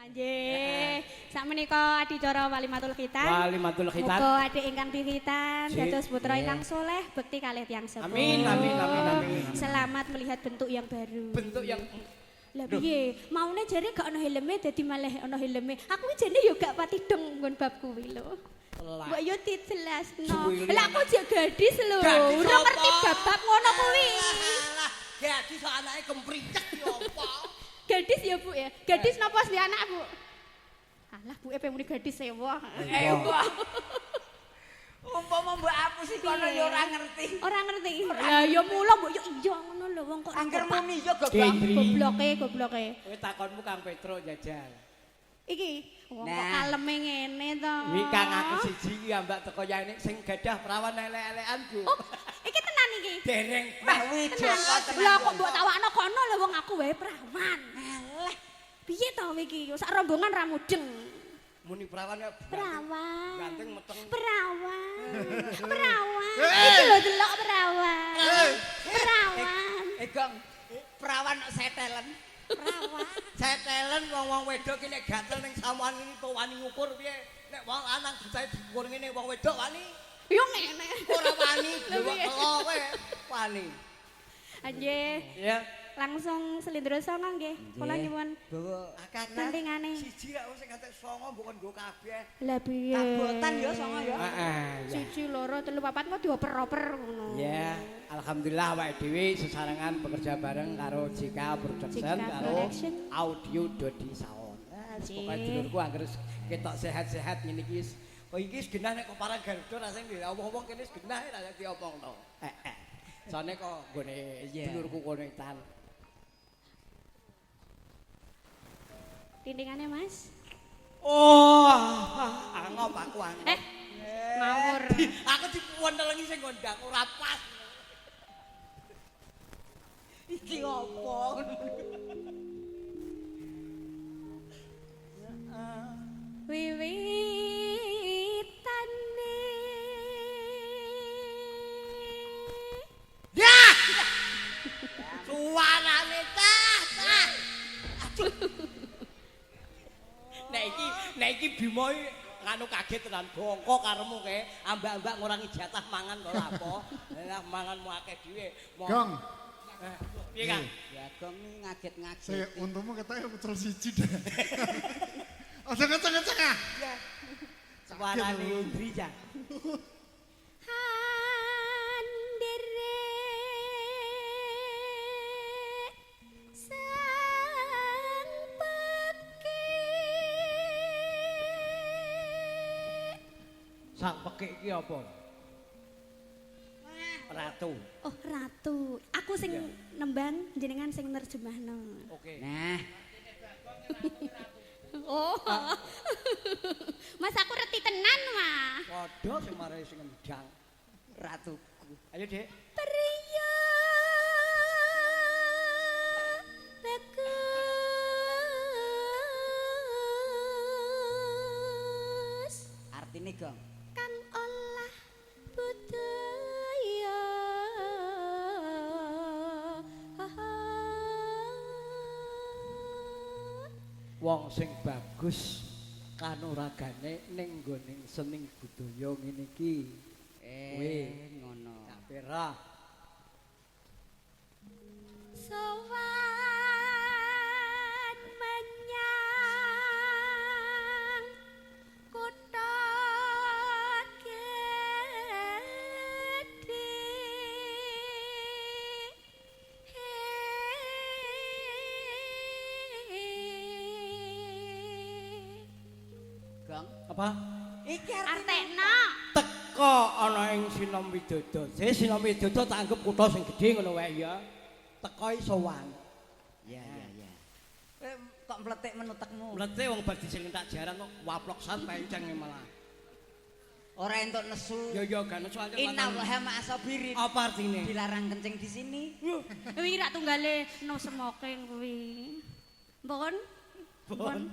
Nggih. Sakmenika adicara Walimatul Khitan. Walimatul Khitan. Muga adik ingkang dikhitan dados putra Nggih. ingkang soleh, bekti kalih tiyang sepuh. Amin, amin, amin, amin. Selamat melihat bentuk yang baru. Bentuk yang Lah piye? Maune jare gak ono helme dadi malah ono helme. Aku iki jane yo gak pati deng nggon bab kuwi lho. Mbok yo dijelasno. Lah aku jek gadis lho. Ora ngerti bab-bab ngono kuwi. Alah, gadis kok anake kempricek ya apa? Gadis ya Bu ya. Gadis napa sih anak Bu? Alah Bu e muni gadis sewa. Wah. Umpama mbok apusi kono ya ora ngerti. Ora ngerti. Lah ya mula mbok yo iya ngono lho wong kok. Angger muni ya goblok. Gobloke, gobloke. Kowe takonmu Kang Petro jajal. Iki wong kok kaleme ngene to. Kuwi Kang aku siji iki ambak teko yane sing gadah perawan elek-elekan Bu. Oh, iki tenan iki. Dereng. Wah, Wijoko tenan. Lah kok mbok tawakno kono lho wong aku wae perawan. Alah. Piye to iki? Sak rombongan ra mudeng. Muni perawan ya. Perawan. Ganteng meteng. Perawan. Perawan. Iki lho delok perawan. Perawan. Gong, perawan kok setelen. Perawan. Setelen wong-wong wedok ki nek gatel ning samuan ngene kok wani ngukur piye? Nek wong lanang dicahe diukur ngene wong wedok wani? Yo ngene. Ora wani, delok telo kowe wani. Anjih. Ya. Langsung selindro songo nggih. Kula nyuwun Bawa pentingane. Siji rak sing gantek songo mbok kon nggo kabeh. Lah piye? Kabotan ya songo ya. Heeh. Siji, loro, telu, papat kok dioper-oper ngono. Ya, alhamdulillah awake dhewe sesarengan bekerja bareng karo JK Production karo Audio Dodi Saon. Pokoke dulurku anggere ketok sehat-sehat ngene iki wis. Kok iki wis genah nek kok parang Garuda rasane diomong-omong kene wis genah ra diomongno. Heeh. Sone kok nggone dulurku kono etan. Tindingane Mas. Oh, angop aku angop. Ngawur. Aku dipuwentelengi sing ngondang ora pas. Iki opo? Wiwitane. Ya! Suarane tah tah. Aduh. Nek iki Bima iki nganu kaget tenan bongko karemu kae ambak-ambak ngurangi jatah mangan kok lha apa. Lah manganmu akeh dhewe. Gong. Piye Kang? Ya gong ngaget-ngaget. Sik untumu ketoke ucul siji deh. Aja ngeceng-ngeceng ah. Ya. Suarane Indri ya. Handere sang pekik. Sang pekik iki apa? Ratu. Oh, ratu. Aku sing nembang, jenengan sing nerjemahno. Oke. Nah. Oh. Mas aku reti tenan, Mas. Padha sing marai sing ngendang. Ratuku. Ayo, Dik. Priya bagus. Artine, Gong. Kang olah budaya. Wong sing bagus kanuragane ning nggone seni budaya ngene iki. Kuwi ngono. Cak Perah. Sowan menyang kutha gedhe. Gong. Apa? Iki artekno. Teko ana ing Sinom Widodo. Sinom Widodo tak anggap kutha sing gedhe ngono wae ya. Teko sowan. Ya ya ya. Kowe kok mletik menutekmu? Mletik wong bar diselentak jaran kok waplok sampe enceng malah. Ora entuk nesu. Ya ya gak nesu aja. Innallaha ma'asabirin. Apa artine? Dilarang kencing di sini. Kuwi rak tunggale no smoking kuwi. Mbon. Bon.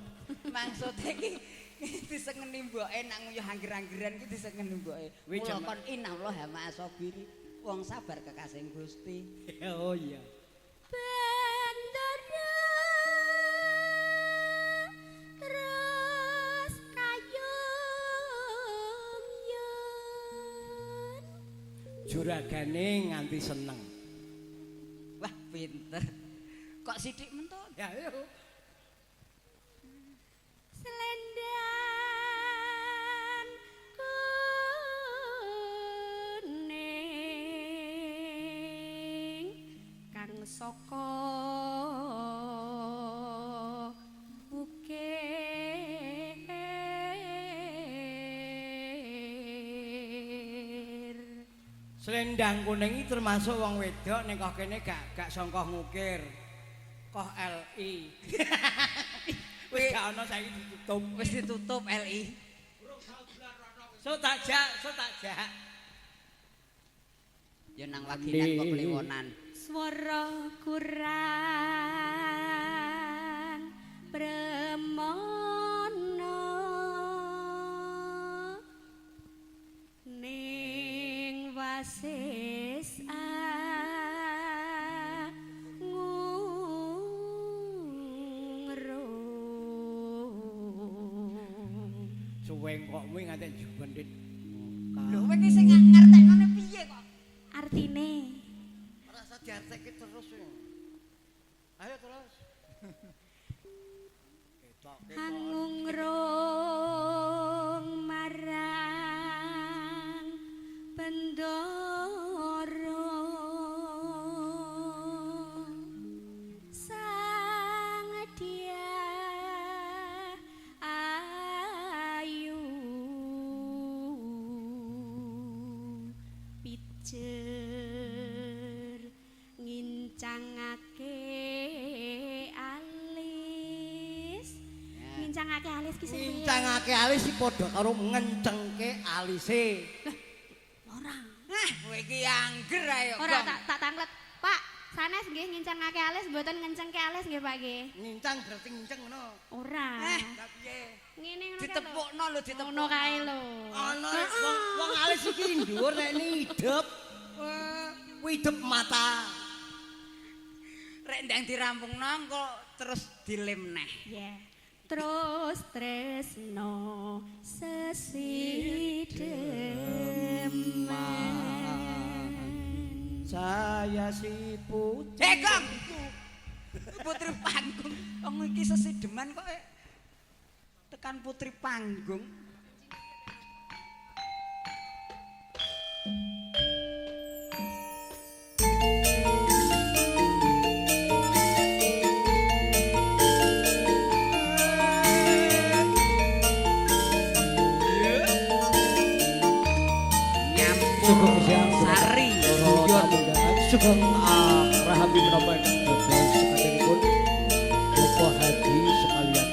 Maksude iki disengeni mboke nak nguyuh angger-anggeran iki disengeni mboke. Mula kon innallaha ma'asabirin. Wong sabar kekasih Gusti. Oh iya. Bendara Juragane nganti seneng. Wah, pinter. Kok sithik mentun? Ya ayo. Selendang kuning kang saka ukir. Selendang kuning iki termasuk wong wedok ning koh kene gak sangka ngukir. Koh LI. Wis gak ana saiki ditutup. Wis ditutup LI. So tak jak, so tak jak. Ya nang waginan kok kliwonan. Swara kurang premana ning wasis angungrung. Suweng kok kuwi nganti jebendit. Lho kowe iki sing ngerteknone piye kok? Artine Ora usah diartekke terus. Ya. Ayo terus. Ketok ketok. Angungrung marang bendoro sang dia ayu pijer ngincangake alis. Ngincangake alis ki sing piye? Ngincangake alis iki padha karo ngencengke alise. Ora. Ah, kowe iki angger ae kok. Ora tak tanglet. Pak, sanes nggih ngincangake alis mboten ngencengke alis nggih Pak nggih. Ngincang berarti nginceng ngono. Ora. Eh, Lah piye? Ngene ngono kae lho. Ditepukno lho, ditepukno. Ngono kae lho. Ana wong alis iki dhuwur nek ini idep. Kuwi idep mata. Rek ndang dirampungno kok terus dilem neh. Yeah. Terus tresno sesideman. Saya si putri. Eh, Gong. Putri panggung. Wong iki sesideman kok tekan putri panggung. Sugeng siang Sari. Para tamu undangan sugeng rahayu menapa ingkang dados sekatenipun Bapak Haji sekalian.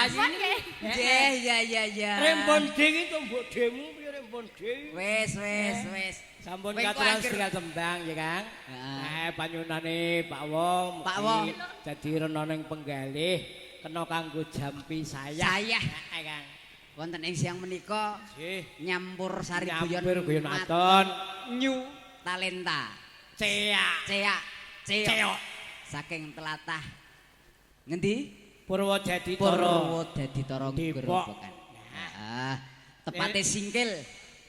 Mas. Nggih, iya iya iya. Rempon D iki to mbok demu piye rempon D? Wis wis wis. Sampun Kowe katuran angger- setunggal tembang ya Kang. Heeh. Panyunane Pak Wong Pak Wong. Dadi rena ning penggalih kena kanggo jampi sayah. Sayah. Heeh Kang. Wonten ing siang menika Nggih. nyampur sari guyon Nyampur guyon maton. New Talenta. Ceak. Ceak, ceok. Ceok. Saking telatah ngendi? Purwodadi Tara. Purwodadi Tara Depok. Grobogan. Heeh. Tepate Singkil.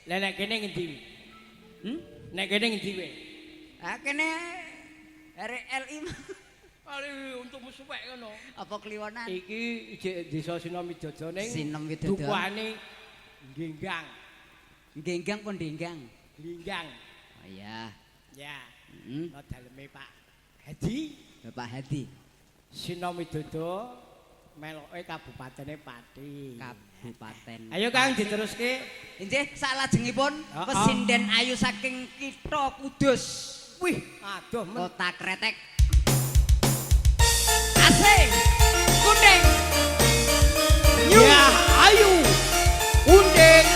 Lah nek kene ngendi? Hmm? Nek kene ngendi kowe? Ah kene arek LI Ali untukmu suwek ngono. apa kliwonan? Iki ijek desa Sinomidodo ning Sinomidodo. Dukuhane Genggang. Genggang pun denggang. Glinggang. Oh iya. Ya. Hmm. No daleme Pak Hadi Bapak Hadi Sinomidodo meloke kabupatene Pati. Kabupaten. Ayo Kang diteruske. Inggih salajengipun Heeh. pesinden ayu saking Kitha Kudus, Wih, aduh men. Kota Kretek. Asing kuning. Ya, ayu. Unding.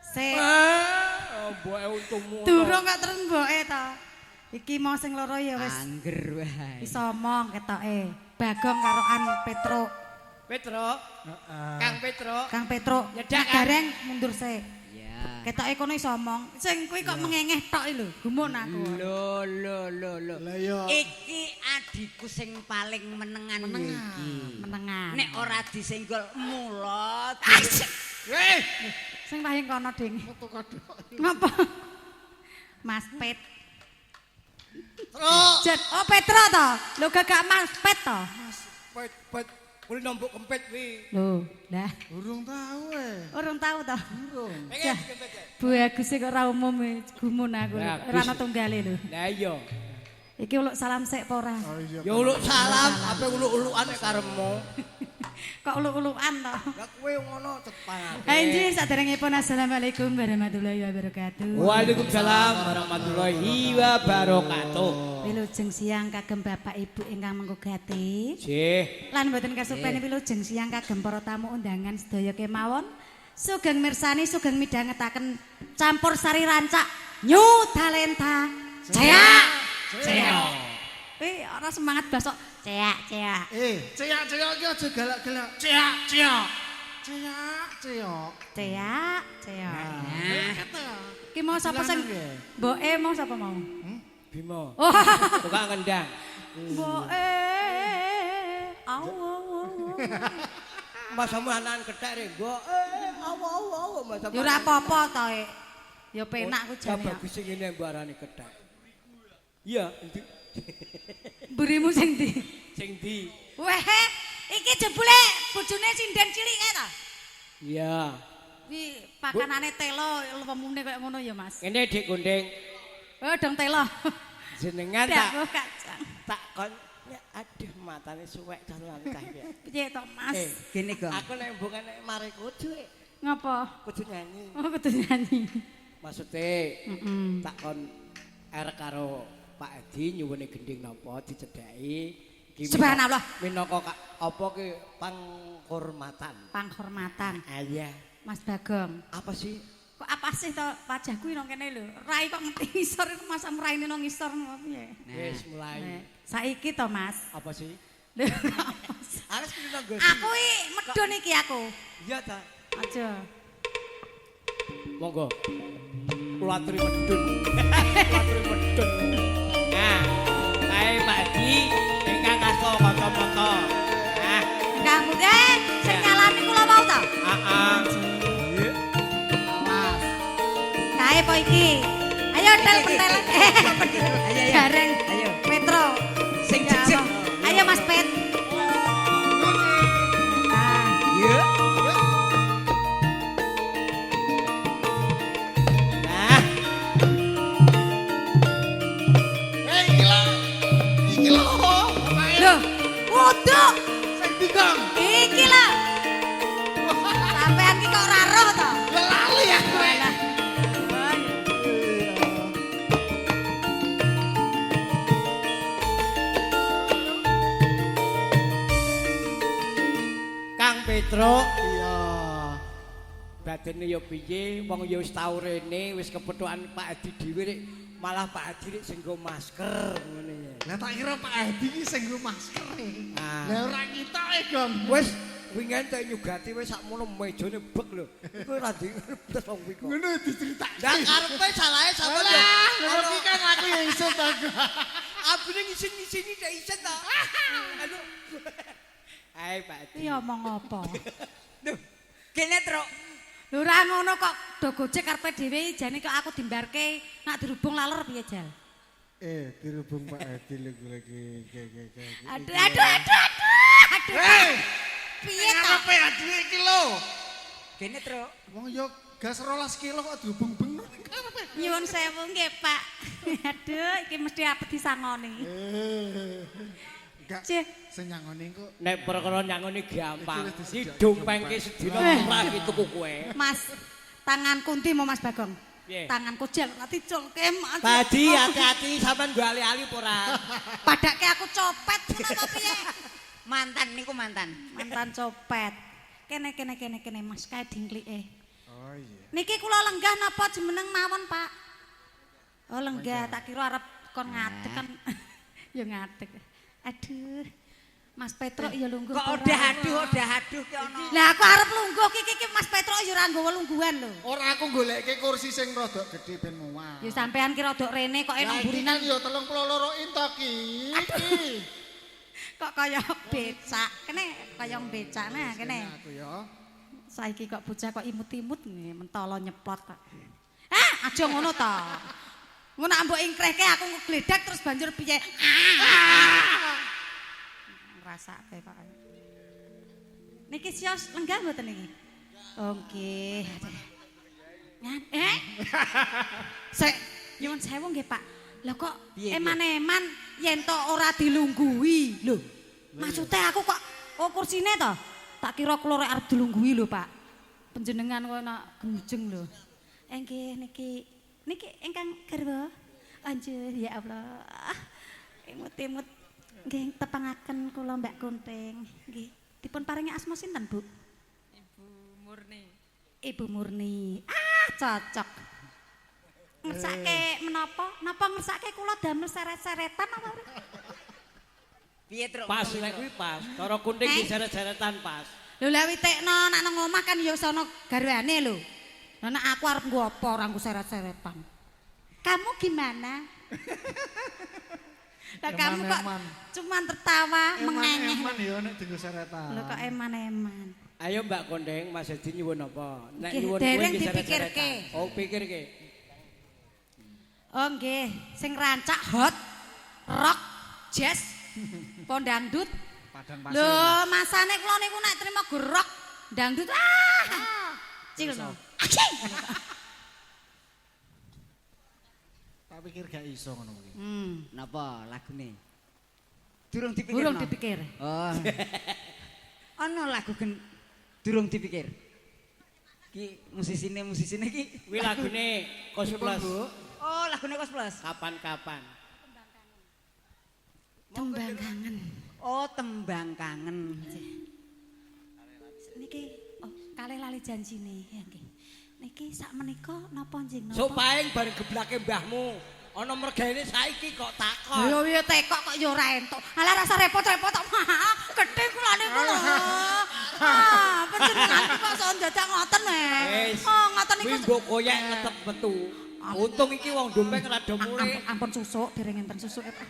Sik. Ah, mboke untungmu. Durung kok terus mboke to. Iki mau sing loro ya wis Angger wae. iso omong ketoke. Bagong karo An Petro. Petro. Kang Petro. Kang Petro. Nyedak, Kang. Gareng mundur sik. Iya. Ketoke kono iso omong. Sing kuwi kok mengengeh tok lho. Gumun aku. Lho lho lho lho. Lah iya. Iki adikku sing paling menengan iki. Menengan. Nek ora disenggol mula Eh, Sing paling kono, Ding. Foto kodhok. Ngapa? Mas Pet. Tro. Jet, oh Petro to. Lho gagak Mas Pet to. Mas, Pet pet kuwi nombok kempit kuwi. Lho, lah urung tahu eh. urung tau to. Urung. Pengen dikempit. ya? Bu Agus kok ora umum e, gumun aku. Lah, Ora ana tunggale lho. Lah iya. Iki uluk salam sik apa ora? Oh iya. Ya uluk salam, ape uluk-ulukan nek karepmu. Kok uluk-ulukan to? Lah kowe ngono cepangake. Eh injih saderengipun assalamualaikum warahmatullahi wabarakatuh. Waalaikumsalam warahmatullahi wabarakatuh. Wilujeng siang kagem Bapak Ibu ingkang mengko gati. Nggih. Lan mboten kasupen wilujeng siang kagem para tamu undangan sedaya kemawon. Sugeng mirsani sugeng midhangetaken campur sari rancak New Talenta. Ceak. Ceak. Eh ora semangat basok. Ceak, ceak. Eh, ceak-ceok iki aja galak-galak. Ceak-ceok. Ceak-ceok. Ceak, ceak. Kata. Ki mau sapa sing mboke mau sapa mau? Bimo. Oh, Tukang kendang. mboke. Au au au. Masamu anan kethek re, mbok. Eh, awu awu awu masamu. Ya ora apa-apa to, Ek. Ya penak ku jane. Bagus sing ngene mbok arani kethek. Iya, endi? Mburimu sing ndi? Sing ndi? Weh, iki jebule bojone sinden cilik kae ta? Iya. Kuwi pakanane telo lemune kaya ngono ya, Mas. Ngene Dik Gunding, Oh, dong telo. jenengan tak Dawuh kacang. tak kon ya aduh matane suwek cah lan cah ya. Piye to, Mas? Eh, Gini Gong. Aku nek mbok nek mari kudu eh, Ngapa? kudu nyanyi. Oh, kudu nyanyi. Maksude Heeh. tak kon R karo Pak Edi nyuwune gending napa dicedhaki. Iki Subhanallah. Minangka Apa ki pangkormatan? Panghormatan Ayah. Mas Bagong. Apa sih? Kok apa sih to wajahku nang kene lho. Rai kok ngerti ngisor masa mraine nang ngisor ngono piye? Wis mulai. Nek, Saiki to, Mas. Apa sih? Lho, kok apa sih? Harus kudu nang nggo. Aku iki medun iki aku. Iya ta. Aja. Monggo. Kula aturi medun. Kula aturi medun. Nah, kae Pak Edi ingkang asta kacamata. Nah, Kang Budi, sing nyalami kula mau to? heeh. Awas. Kae apa iki? Ayo tel pentel. Ayo ayo. Gareng. Ayo. Petro. Sing Ya jejeg. Allah. Ayo Mas Pet. Kudu. Sing ndi, Gong? Iki lho. Sampean ki kok ora roh to? Lah lali aku. Walah. Kang Petruk, Iya. badene ya piye, wong ya wis tau rene, wis kepethukan Pak Adi dhewe rek, malah Pak Adi rek sing nggo masker ngene ya. Lah tak kira Pak Edi iki sing nggo masker. Ah. Lah ora kitoke, Gong. Wis wingi entek nyugati wis sakmono mejane bek lho. Iku ora dites wong kuwi kok. Ngono diceritake. Lah karepe salahe sampean yo. Lah, ngono ki kan aku ya iso to. Abine ngisin-ngisini dak isin ta. Aduh. Ae Pak Adi. Iki omong apa? Duh, kene Truk. Lho ora ngono kok do gojek karepe dhewe jane kok aku dimbarke nak dirubung lalur piye jal? Eh, dirubung Pak Edi lho lagi. Aduh aduh aduh aduh. Aduh. Hei, Piye to? ngarepe Adi iki lho. Kene Truk. Wong yo gas 12 kilo kok dirubung bengi karepe. Nyuwun sewu nggih, Pak. Aduh, iki mesti apet disangoni. Eh. Enggak. Cih. Sing nyangoni kok Nek perkara nyangoni gampang. Iki wis disediakake Didompengke sedina murah iki tuku kowe. Mas, tanganku ndi mau Mas Bagong? Piye? Tanganku jel ora diculke, Mas. Pak Adi hati-hati sampean nggo ali-ali apa ora? Padake aku copet ngono apa piye? Mantan niku mantan. Mantan copet. Kene kene kene kene Mas kae dingklike. Oh iya. Niki kula lenggah napa jumeneng mawon, Pak? Oh, lenggah, tak kira arep kon ngadeg kan. Ya ngadeg. Aduh. Mas Petruk ya lungguh. Kok ora? udah aduh, udah aduh ki ono. Lah aku arep lungguh ki ki ki Mas Petruk ya ora nggawa lungguhan lho. Ora aku goleke kursi sing rada gedhe ben muat. Ya sampean ki rada rene kok Lah enak iki burinan kan yo 32 in to ki. Iki. kok kaya becak. Kene kaya becak nah kene. Aku yo. Saiki kok bocah kok imut-imut ngene mentolo nyeplot kok. Ah, aja ngono to. Ngono nak mbok ingkrehke aku ngledek terus banjur piye? Ah. Ngrasake kok. Niki sios lenggah mboten niki? Oh nggih. Ngan eh. Sik, nyuwun sewu nggih, Pak. Lah kok Piye, piye? eman-eman yen to ora dilungguhi lho. Maksude aku kok oh kursine to? Tak kira kula rek arep dilungguhi lho, Pak. Panjenengan kok nak gemjeng lho. Nggih niki niki ingkang garwa. Anjir ya Allah. Imut-imut nggih tepangaken kula Mbak Kunting. Nggih. Dipun paringi asma sinten, Bu? Ibu Murni. Ibu Murni. Ah, cocok. Ngersake menapa? Napa ngersake kula damel seret-seretan apa ora? Piye Truk? Pas nek kuwi pas. Cara kunting Eh? diseret-seretan pas. Lho lah witekno nak nang omah kan ya sono garwane lho. Lah nek aku arep nggo apa ora nggo seret-seretan. Kamu gimana? Lah kamu kok Eman-eman. cuman tertawa mengengeh. Eman yo nek dienggo seretan. Lho kok eman-eman. Ayo Mbak Kondeng, Mas Edi nyuwun apa? Nek Nggih, nyuwun dereng kuwi nggih dipikirke. seret-seretan. Oh, pikirke. Oh nggih, sing rancak hot, rock, jazz, pondangdut. Padang pasir. Lho, masane kula niku nek trimo go rock, dangdut ah. Cilno. Tak pikir gak iso ngono kuwi. Hmm. Napa lagune? Durung dipikir. Durung dipikir. Oh. Ono lagu gen durung dipikir. Ki musisine ki. Kuwi lagune Kos Plus. Oh, lagune Kos Plus. Kapan-kapan. Tembang kangen. Oh, tembang kangen. Niki oh kalih lali janjine ya nggih. Niki sak menika napa njing napa? Sopaeng bareng geblake mbahmu. Ana mergane saiki kok takon. Lho ya tekok kok ya ora entuk. Alah rasa repot-repot tok. Gedhe kula niku lho. Ah, panjenengan kok sok dadak ngoten eh. Wis. Oh, ngoten niku. Kuwi mbok koyek netep metu. Untung iki wong dompeng rada mulih. Ampun susuk, dereng enten susuk. Pak.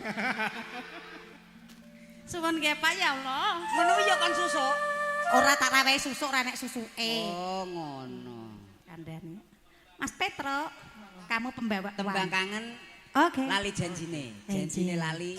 Suwun nggih Pak ya Allah. Ngono kuwi ya kon susuk. Ora tak rawehi susuk, ora enek susuke. Oh, ngono. Kandhane. Mas Petro, kamu pembawa Tembang uang. kangen Oke. lali janjine. Janji. Janjine lali.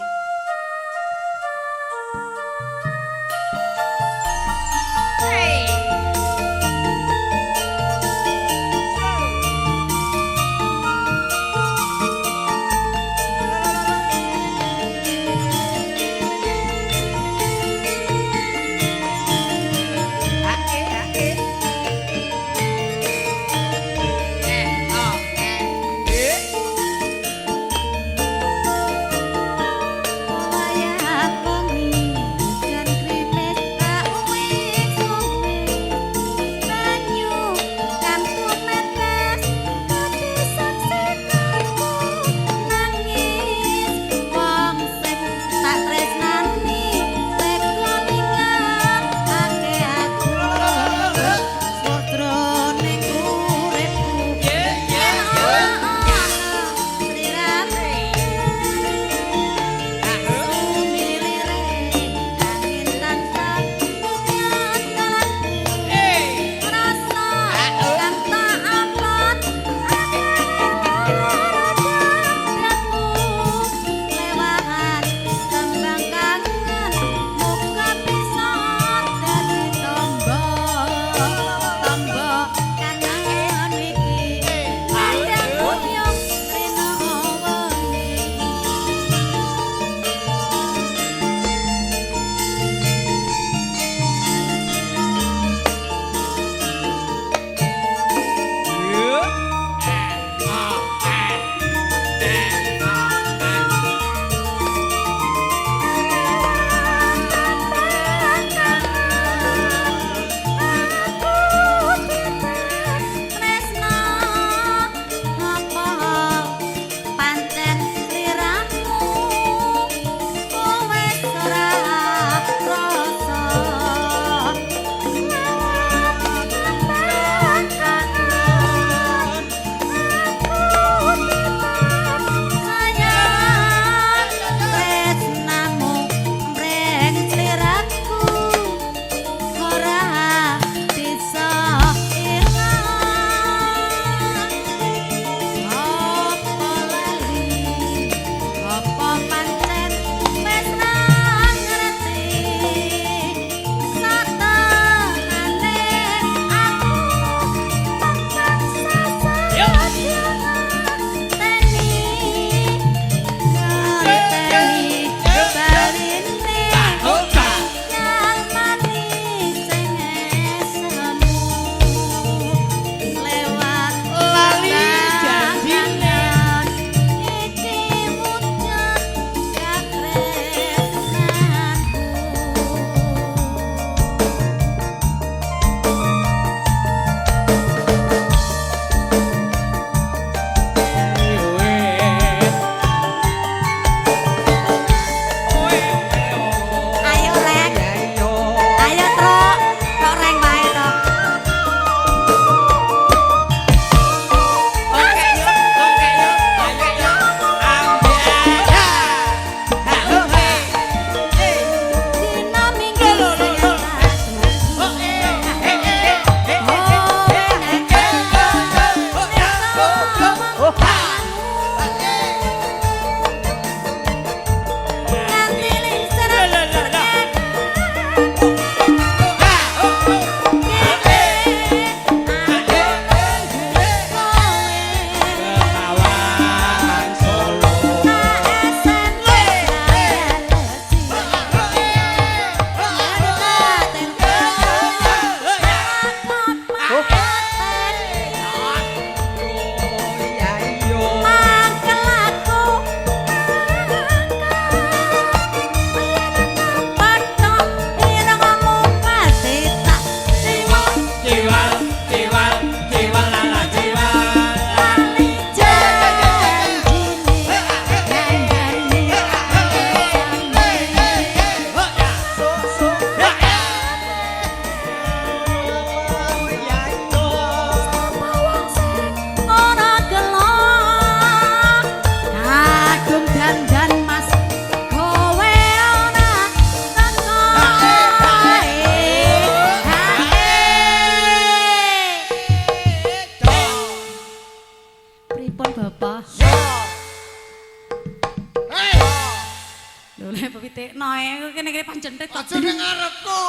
Dino e kene kene panjentet kok. Aja ning ngarepku.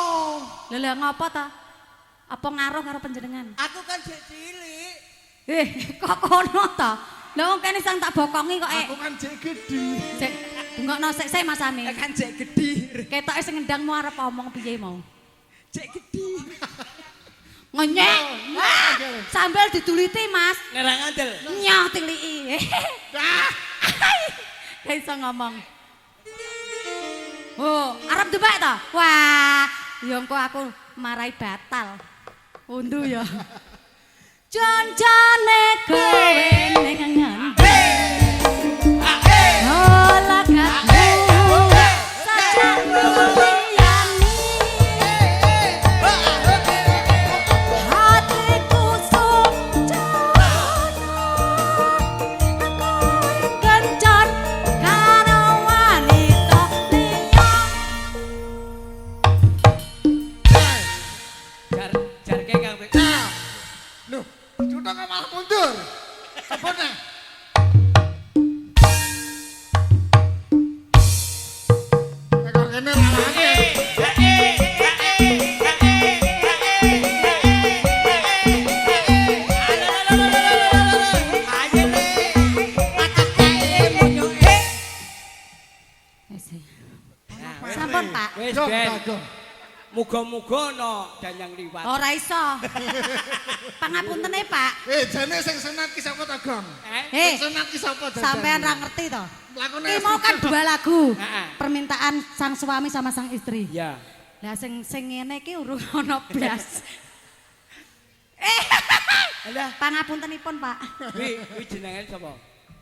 Lha lha ngopo ta? Apa ngaruh karo panjenengan? Aku kan jek cilik. Kok kono ta? Lah wong kene sang tak bokongi kok. Aku kan jek gedhi. Sik, bungokno sik sik Mas Ami. Kan jek gedhi. Ketoke sing ngendang mau arep omong piye mau? Jek gedhi. Ngenyek. Sambil diduliti, Mas. Nek ra ngandel. Nyoh tiliki. Gak iso ngomong. Oh, arep demek ta? Wah, ya engko aku marai batal. Undu ya. Janjane kowe ning ngendi? Oh, lagakmu sajak liyane. Hatiku sumcana, kowe kencan karo wanita liya. Jar jarke Kang. Loh, cuthuk kok malah mundur. Apa nih? Nek kok kene rawane. Sampun, Pak. Wis Gong, ben. gong. Muga-muga ana danyang liwat. Ora iso. Pangapuntene, Pak. Jane sing sunat ki sapa ta, Gong? Eh, Sing sunat ki sapa jajan? sampean ra ngerti to? Lakone Ki mau kan dua lagu. Heeh. Permintaan sang suami sama sang istri. Ya. Lah sing sing ngene iki urung ana blas. Alah, Pangapuntenipun, Pak. kuwi kuwi jenenge sapa?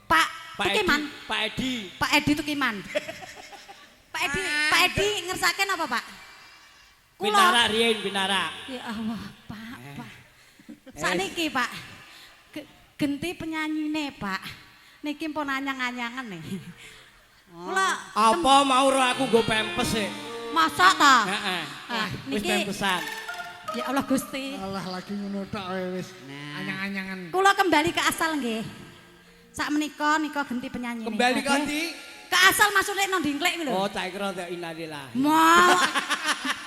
Pak Pak Edi. Tukiman. Pak Edi. Pak Edi Tukiman. Pak Edi, Pak Edi ngersake napa, Pak? Kula. Pinarak riyin, pinarak. Ya Allah, Pak, Pak. Sakniki, Pak. Genti penyanyine, Pak. Niki pun anyang-anyangan nih. Kula Apa mau ro aku nggo pempes e? masak ta? Heeh. Ah, Wis niki pempesan. ya Allah Gusti. Alah lagi ngono tok wae wis. Anyang-anyangan. Kula kembali ke asal nggih. Sak menika nika genti penyanyine. Kembali ke ndi? Ke asal maksudnya nang dingklek kuwi lho. Oh, tak kira tak innalillah. Mau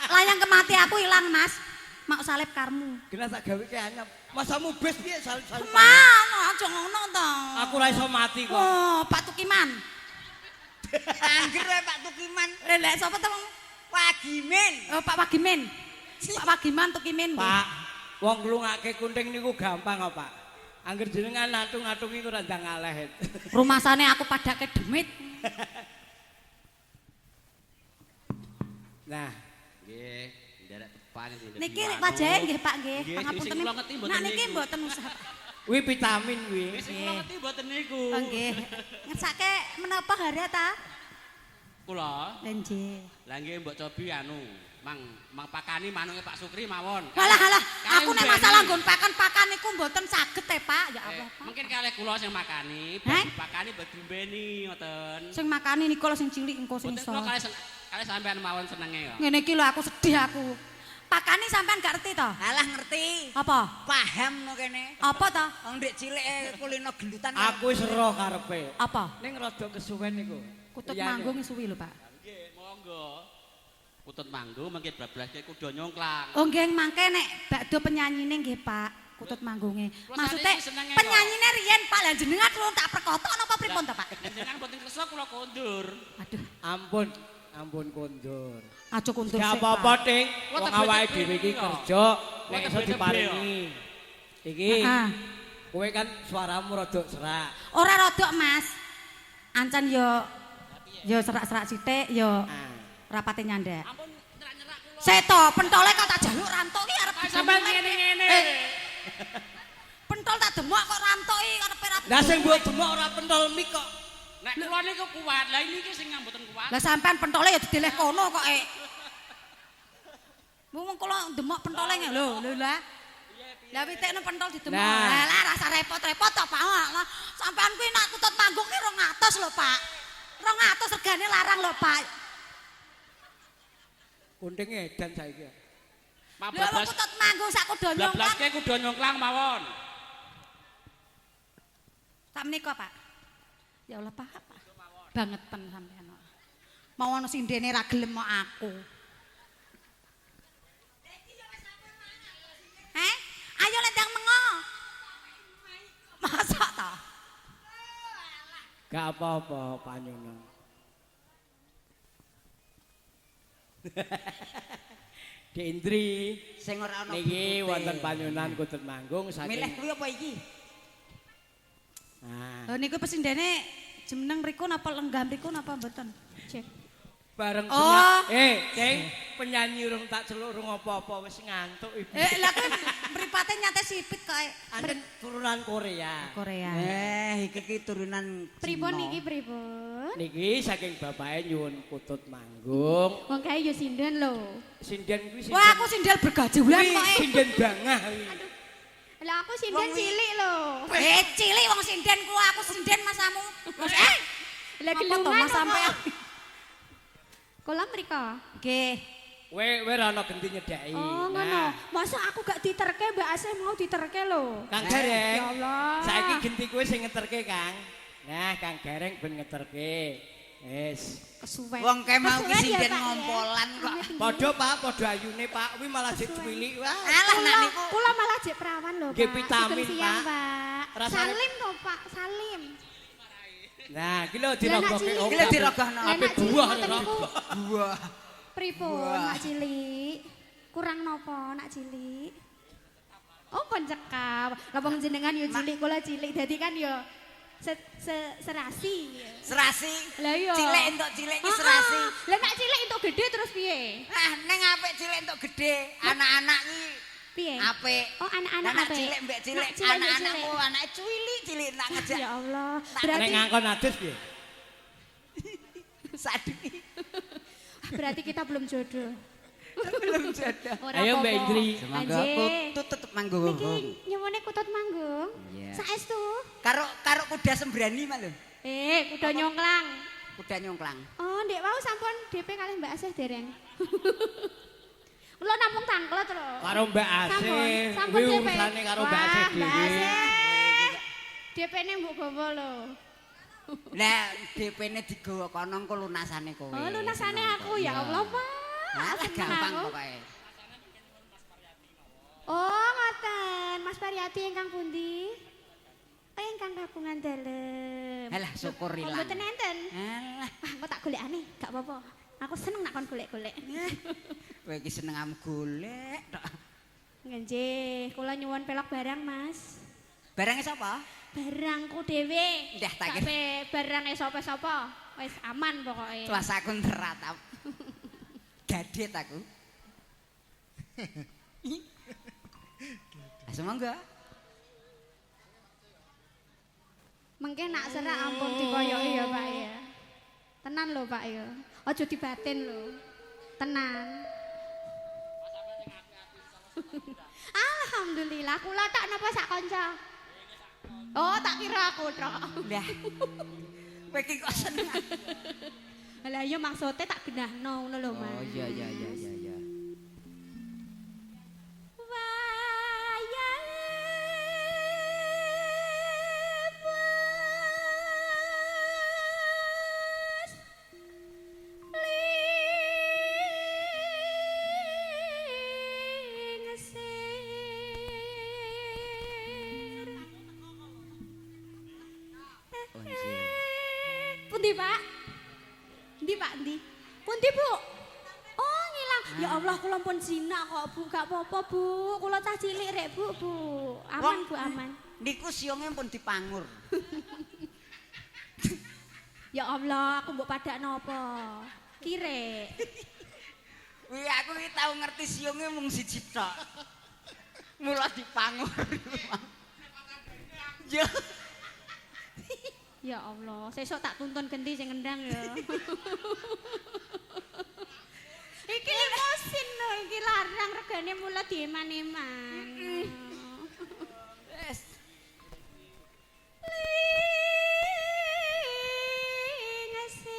layang kemati aku ilang, Mas. Mau salib karmu. Kena tak gawe ke anyap. Masamu bes piye salib-salib. Mano aja ngono to. Aku ora iso mati kok. Oh, Pak Tukiman. Angger wae Pak Tukiman. Lha sapa to? Wagimin. Oh, Pak Wagimin. Pak Wagiman Tukimin. nggih. Pak, wong nglungake kunting niku gampang kok, Pak. Angger jenengan natung-natung iku ora ndang ngaleh. Rumasane aku padake demit. Nah, Nggih, nderek tepan iki. Niki wajahe nggih Pak nggih. Nggih, Pangapunten. sing kula ngerti mboten Nah niki niku. mboten usah. Pak. kuwi vitamin kuwi. Sing kula ngerti mboten niku. Oh nggih. Ngersake menapa hara ta? Kula, Lah nggih. lah nggih mbok cobi anu, mang mang pakani manuke Pak Sukri mawon. Halah halah, aku nek Kalih masalah mbeni. nggon pakan-pakan niku mboten saged e Pak. Ya Allah, Pak. Mungkin kalih kula sing makani, Heh? pakani mbok diombeni ngoten. Sing makani niku lho sing cilik engko sing Mboten iso. kula kalih kalih sampean mawon senenge kok. Ngene iki lho aku sedih aku. Pakani sampean gak ngerti to? Alah ngerti. Apa? Paham no kene. Apa to? Wong ndek cilike kulino gelutan. Aku wis roh karepe. Apa? Ning rada kesuwen niku. Kutut Liyane. manggung suwi lho, Pak. Nggih, monggo. Kutut manggung mangke bablaske kuda nyongklang. Oh nggih mangke nek bakdo penyanyine nggih, Pak. Kutut manggunge. Kula Maksude saniki senenge kok. penyanyine riyen Pak, lah jenengan kula tak perkotok napa pripun to, Pak? Jenengan mboten kersa kula kondur. Aduh, Ampun, ampun kondur. aja kondur Gak sik, apa-apa, Pak. Ting. Kula Wong tebih-tebih awake dhewe iki kok. kerja Kula nek iso tebih-tebih diparingi. Iki Heeh. kowe kan suaramu rada serak. Ora rodok, Mas. Ancen yo yo serak-serak sithik yo Ah. rapate nyandak. Ampun nyerak-nyerak kula. Seto, pentole kok tak jaluk rantuk iki arep Sampean didemek. ngene-ngene. Pentol tak demok kok rantuk iki karepe ra. Lah sing mbok demok ora pentol mik kok. Nek kula niku kuat, lah ini iki sing mboten kuat. Lah sampean pentole ya dideleh kono kok e. Wong kula demok pentole nge lho, lho lah. Lah witekno pentol didemok. Nah. Lah lah rasa repot-repot to, Pak. Lah sampean kuwi nak kutut manggung ki 200 lho, Pak. 200 regane larang lho, Pak. Kunting edan saiki. Mak Lho wong bablas kutut manggung sak kuda nyongklang. bablaske kuda nyongklang mawon. Sak menika, Pak. Ya Allah, Pak. Pak. Bangeten sampean kok. Mau ana sindene ra gelem kok aku. Heh? Ayo lendang mengo. Masak ta? Gak apa-apa Panyono. Dik Indri sing ora ana niki wonten panyonan Kutut Manggung saking milih kuwi apa iki? Nah. Lho niku pesindene jumeneng mriku napa lenggah mriku napa mboten? Bareng oh. Ceng, penyanyi urung tak celuk urung apa-apa wis ngantuk ibu. Lah kuwi mripate nyate sipit kok. Anten turunan Korea. Korea. Iki ki turunan pripun niki pripun? Niki saking bapake nyuwun Kutut Manggung. Wong kae yo sinden lho. Sinden kuwi sinden. Wah, aku sinden bergajulan kok. Sinden bangah kuwi. Aduh. Lah aku sinden cilik lho. Cilik wong sinden ku aku sinden masamu. Lah gelungan sampean. Kolam mriko. Nggih. We ora ana genti nyedhaki. Oh, ngono. Masa aku gak diterke Mbak Asih mau diterke lho. Kang Gareng. Ya Allah. Saiki genti kowe sing ngeterke, Kang. Nah, Kang Gareng ben ngeterke. Wis. Kesuwen. Wong kae mau ki sinden ngompolan kok. Padha, Pak, padha ayune, Pak. Kuwi malah jek cuwilik wae. Alah nak niku. Kula malah jek perawan lho, Pak. Nggih vitamin, Pak. Salim to, Pak, salim. Nah, iki lho dirogohke. Iki lho dirogohno. Ape buah rogoh. Buah. Pripun nak cilik? Kurang napa nak cilik? Oh, pun cekap. Lah wong jenengan yo cilik, kula cilik. Dadi kan yo serasi. Serasi. Lah iya. Cilik entuk cilik iki serasi. Lah nak cilik entuk gede terus piye? Ah, ning apik cilik entuk gede, anak-anak iki piye? Apik. Oh, anak-anak apik. Cilik mbek cilik, anak-anakku anake cuwilik cilik nak ngejak. Ya Allah. Berarti nek ngangkon adus piye? Saduki. Berarti kita belum jodoh. Belum jodoh. Ayo Mbak Indri. Semoga kutut tetep manggung. Niki nyuwune kutut manggung. Saestu. Karo karo kuda sembrani mak lho. Kuda nyongklang. Kuda nyongklang. Oh, ndek wau sampun DP kalih Mbak Asih dereng. Kula namung tangklet lho. Karo Mbak Asih. Kuwi urusane karo Mbak Asih dhewe. DP-ne mbok gawa lho. Lah DP-ne digawa kono engko lunasane kowe. Oh, lunasane aku ya Allah, Pak. Lah gampang pokoke. Oh, ngoten. Mas Pariyati ingkang pundi? Oh, ingkang kagungan dalem. Alah, syukur ilang. Mboten enten. Alah, engko tak golekane, gak apa-apa. Aku seneng nak kon golek-golek. Kowe iki seneng am golek tok. Nggih, kula nyuwun pelok barang, Mas. Barange sapa? Barangku dhewe. Ndah tak kira barange sapa-sapa. Wis aman pokoke. Tuasaku teratap. Gadet aku. Semangga. Mengke nak serak ampun dikoyoki ya, Pak ya. Tenan lho, Pak ya. Aja dibatin lho. Tenan. Alhamdulillah, kula tak napa sak kanca. Oh, tak kira aku tok. Lah. Kowe iki kok seneng. Lah iya maksude tak genahno ngono lho, Mas. Oh iya iya iya iya iya. Pundi, Pak? Endi, Pak, endi? Pundi, Bu? Oh, ngilang. Ya Allah, kula pun zina kok, Bu. Gak apa-apa, Bu. Kula cah cilik rek, Bu, Bu. Aman, Bu, aman. Niku siunge pun dipangur. Ya Allah, aku mbok padakno apa? Kirek. Kuwi aku iki tau ngerti siunge mung siji tok. Mula dipangur. Ya. Ya Allah, sesuk tak tuntun genti sing ngendang ya. Iki limosin lho, iki larang regane mula dieman-eman. Wes. Lingesir.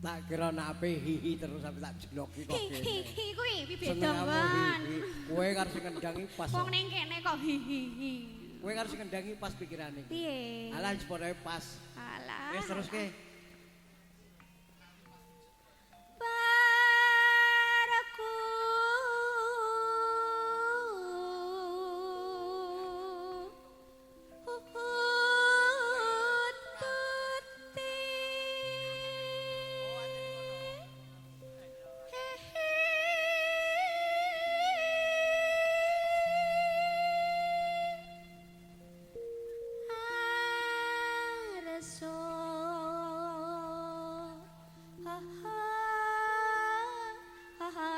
Tak kira nape hihi terus sampe tak jeloki kok Hi kene. hi hi kuwi wi beda Senengamu nggon. hi-hi. Kowe karo sing ngendangi pas. Wong ning kene kok hi hi hi. Kowe karo sing ngendangi pas pikirane. Piye? Alah wis pokoke pas. Alah. Wis teruske. Paraku tuti. Arso ha ha ha ha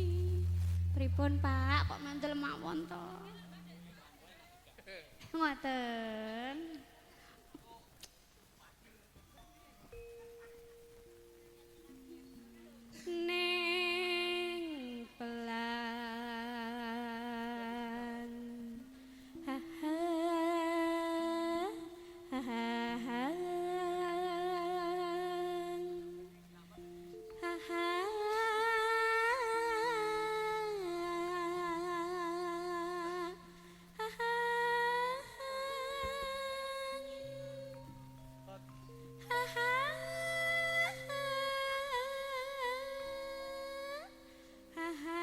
Muni. Pripun Pak, kok mantel mawon to? Ngoten. Ning pelan. Ha ha ha ha ha. Ha ha. Ha ha. Ha ha. Ha ha.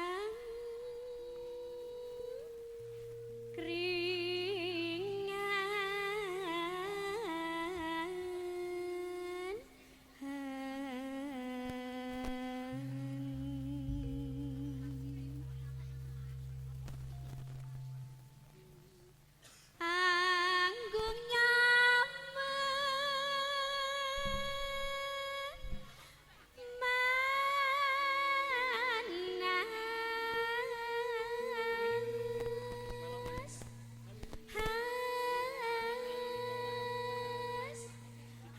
Keringan. Anggung nyaman manas has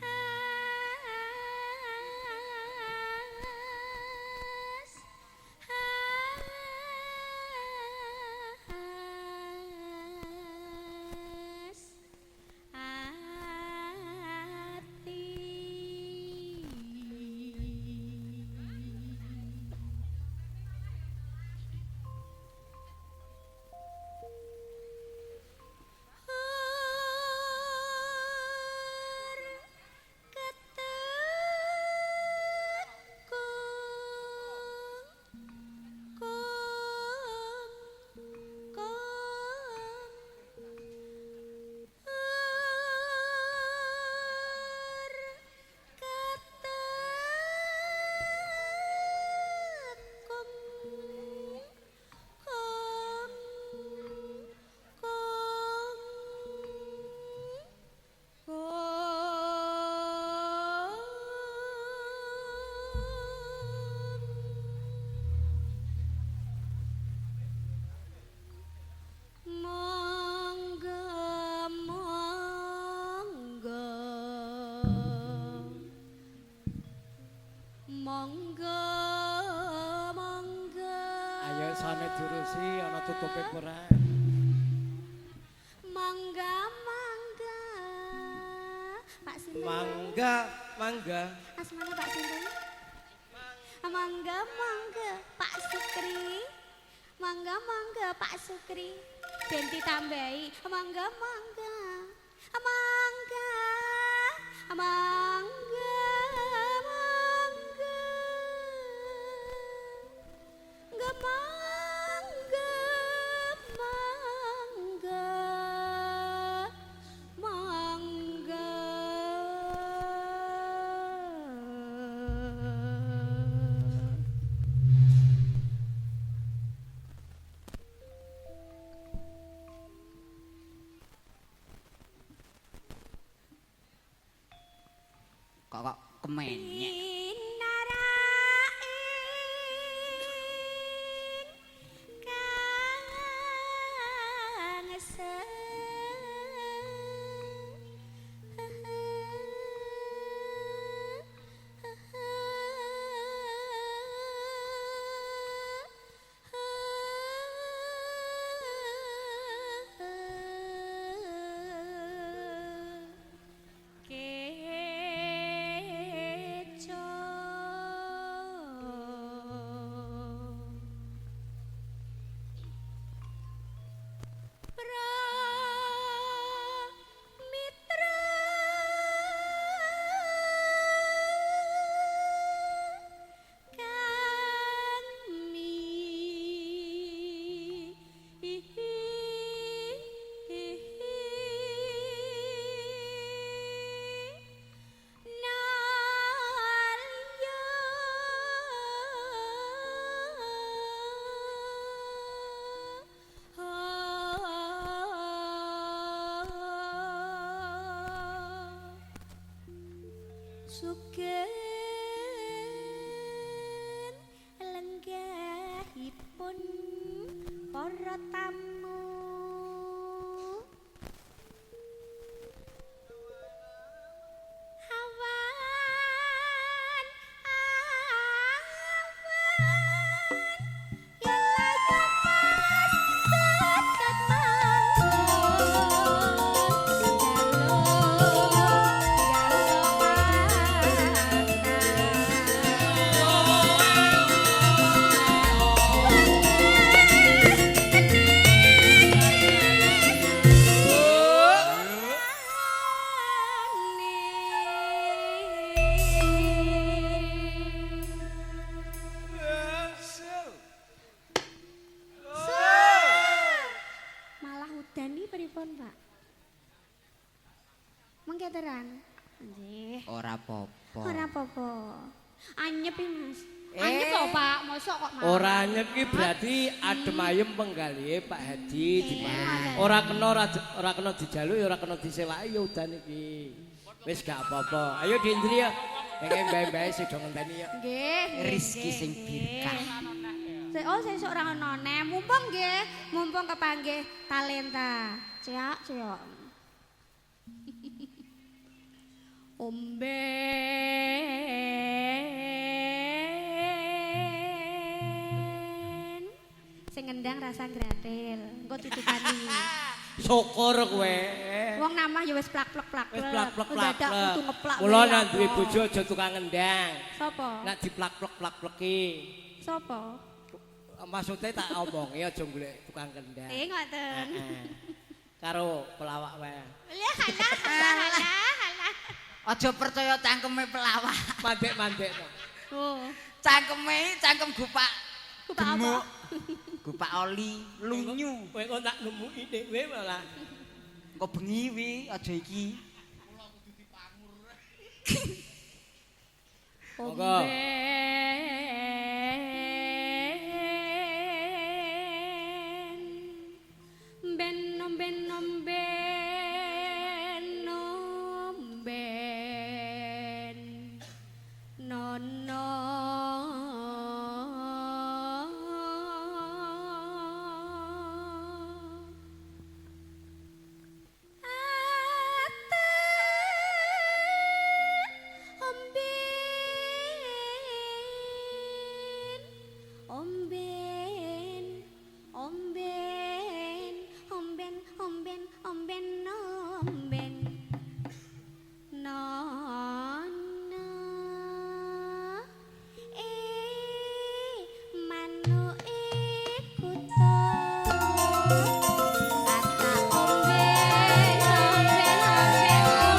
has has ati. Hur ketekung kung kung Hur ketekung kung kung kung. Monggo monggo monggo monggo. Ayo sane diurusi ana tutupe ora. Mangga mangga. Pak sinten? Mangga, mangga. Asmane Pak sinten? Mangga mangga Pak Sukri. Mangga mangga Pak Sukri. Ben ditambahi mangga mangga. Mangga mangga mangga. Mangga mangga mangga mangga. Kok kok kemenyek. Pinaraing kang Sugeng lenggahipun para tamu. Awan awan ya layu mas tetet manggon jaluk jaluk makan. Malah udan iki pripun, Pak? Mengke teran. Nggih. Ora apa-apa. Ora apa-apa. Anyep iki, Mas. Anyep kok, Pak. Mosok kok malah. Ora anyep ki berarti adem ayem penggalihe Pak Haji diparingi. Ora kena ora kena dijaluk ya ora kena diselaki ya udan iki. Wis gak apa-apa. Ayo Dindri ya. Nek mbah-mbah sing do ngenteni ya. Nggih, nggih, Rizki nggih, sing nggih. berkah. Oh, sesuk ora ono neh. Mumpung nggih, mumpung kepanggih talenta. Ceok, ceok. Omben. Sing ngendang rasa gratil. Engko ditukani. Syukur kowe. Wong namah ya wis plak-plek plak-plek. Wis plak-plek Dadak plak-plek. kudu ngeplak. Mula wae nang duwe apa. bojo aja tukang ngendang. Sopo? Nek diplak-plek plak-pleki. Sopo? Maksudnya tak omongi aja golek tukang kendang. Eh ngoten. Heeh. Karo pelawak wae. Lah halah halah halah halah. Aja percaya cangkeme pelawak. Mandek-mandek to. Oh, Cangkeme cangkem gupak gupak apa? gemuk. Gupak oli lunyu. Kowe kok tak numuki dhewe malah. Engko bengi wi aja iki. Monggo. Ben ben ben ben ben nono ate omben omben omben omben omben omben omben nono manuke kuto ata omben omben omben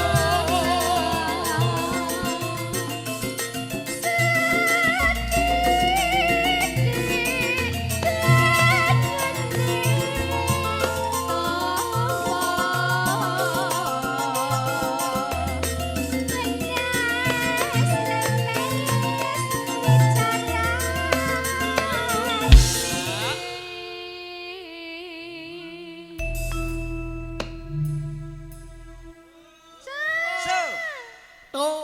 So. Tuh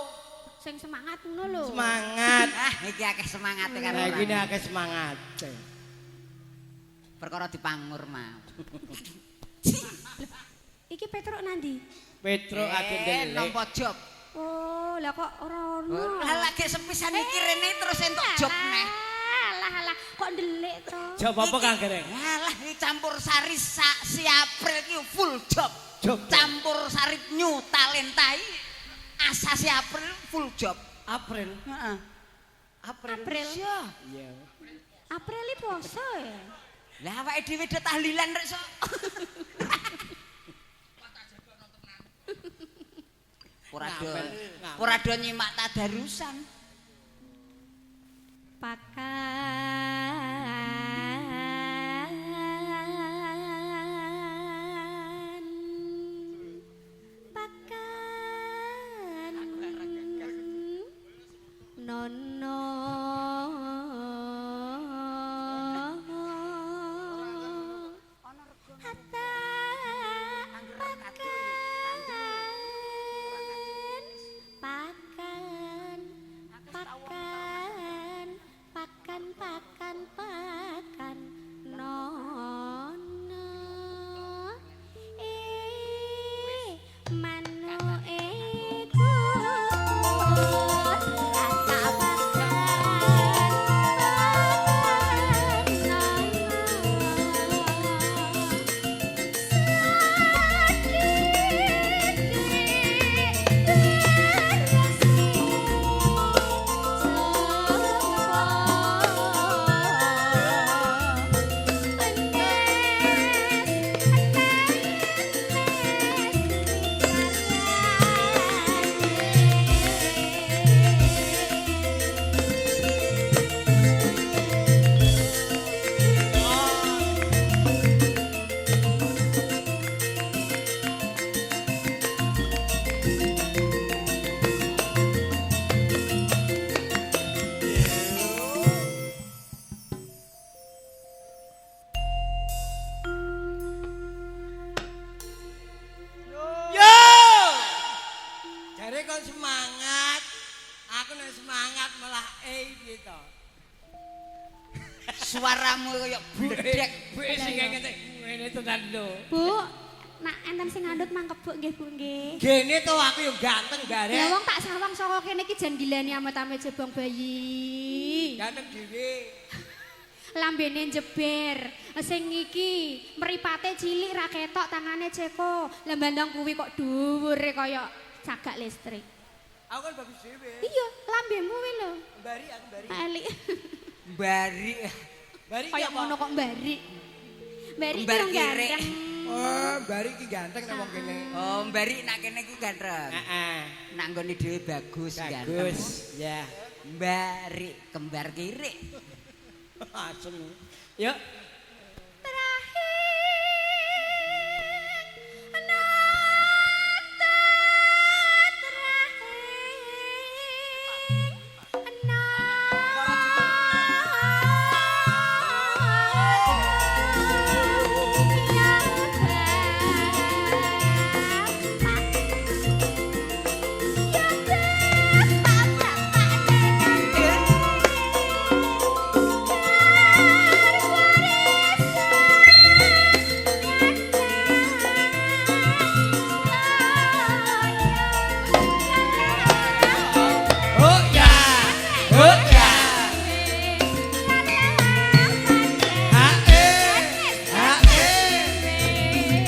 Sing semangat ngono lho. semangat. Ah, iki akeh semangate karo. Nah iki orang. akeh semangat. Perkara dipangur mau. Iki Petruk nandi? Petro ate ndelik. Nampa job. Oh, lah kok ora ono. Lah lagi sepisan iki rene terus entuk job neh. Alah alah, kok ndelik to? Job apa Kang Gareng? Alah iki campur sari si April iki full job. Job. Campur sari new talenta iki asasi April full job. April. Heeh. April. April. Iya. Iya. April iki poso ya. Lah awake dhewe do tahlilan rek sok. Ora do nyimak tadarusan. Pakan pakan nono hatta pakan pakan Suaramu kaya bledek. Bu sing ngene ngene tenan lho. Bu, nak enten sing ngandut mangkebuk nggih Bu nggih. Gene to aku yo ganteng Ya barek. wong tak sawang saka kene iki jan gilani amet-amet jebong bayi. Ganteng dhewe. Lambene jeber. Sing iki mripate cilik ra ketok tangane ceko. Lah bandang kuwi kok dhuwure kaya cagak listrik. Aku kan bagus dhewe. Iya, lambemu kuwi lho. Mbari aku mbari. Elik. Mbari. Mbari iki Kaya apa? ngono kok mbari. Mbari Mbar ki kirik. ganteng. Oh, mbari iki ganteng nek wong kene. Oh, mbari nak kene ku ganteng. Heeh. Nak nggone dhewe bagus ganteng. Bagus. Ya. Mbari kembar kirik. Asem. Yuk. Oh ya. Oh ya. Ha eh. Ha eh.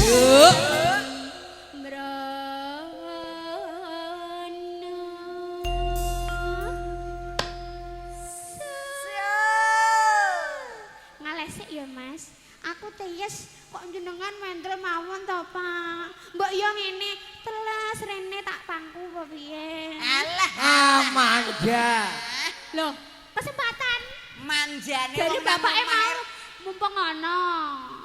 Yuk. Ngalesik ya Mas. Aku teyes kok jenengan mendel mawon to, Pak. Mbok yo ngene, teles rene tak pangku apa piye? Alah, Ah manja. Loh, kesempatan. Manjane Jadi wong nang bapake omah mau mumpung ana.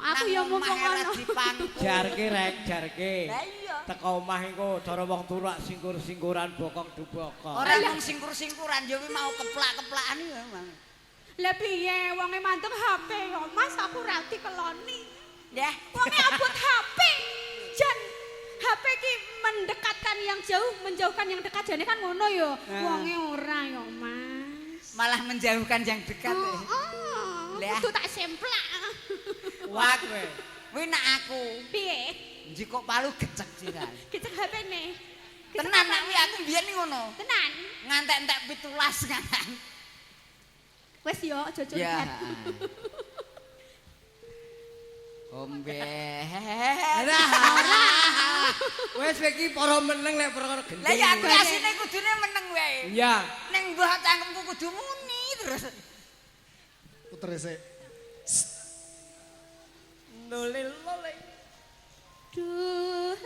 Aku nang ya mumpung omah ora ana. dipangku. Jarke rek, jarke. Lah iya. Teko omah engko cara wong turu ak singkur-singkuran bokong dubokong. Ora mung singkur-singkuran ya kuwi mau keplak-keplakan ya mang. Lah piye wonge mantung HP yo Mas aku ra dikeloni. Ya, Wonge abot HP. Jan HP ki mendekatkan yang jauh, menjauhkan yang dekat jane kan ngono yo. Wonge ora yo Mas. malah menjauhkan yang dekat. Oh, oh, Lah. kudu tak semplak. Kuat kowe. Kuwi nak aku Piye? njikok palu gecek sisan. Gecek HP-ne. Gecek Tenan apa? nak kuwi aku mbiyen ngono. Tenan. Ngantek entek 17 ngantek. Wes yo aja Ya. curhat. Ombe. Wes kowe iki para meneng lek perkara gendeng. Lah ya aku asine kudune meneng wae. Iya. Ning mbah cangkemku kudu muni terus. Puter sik. Lole lole. Duh.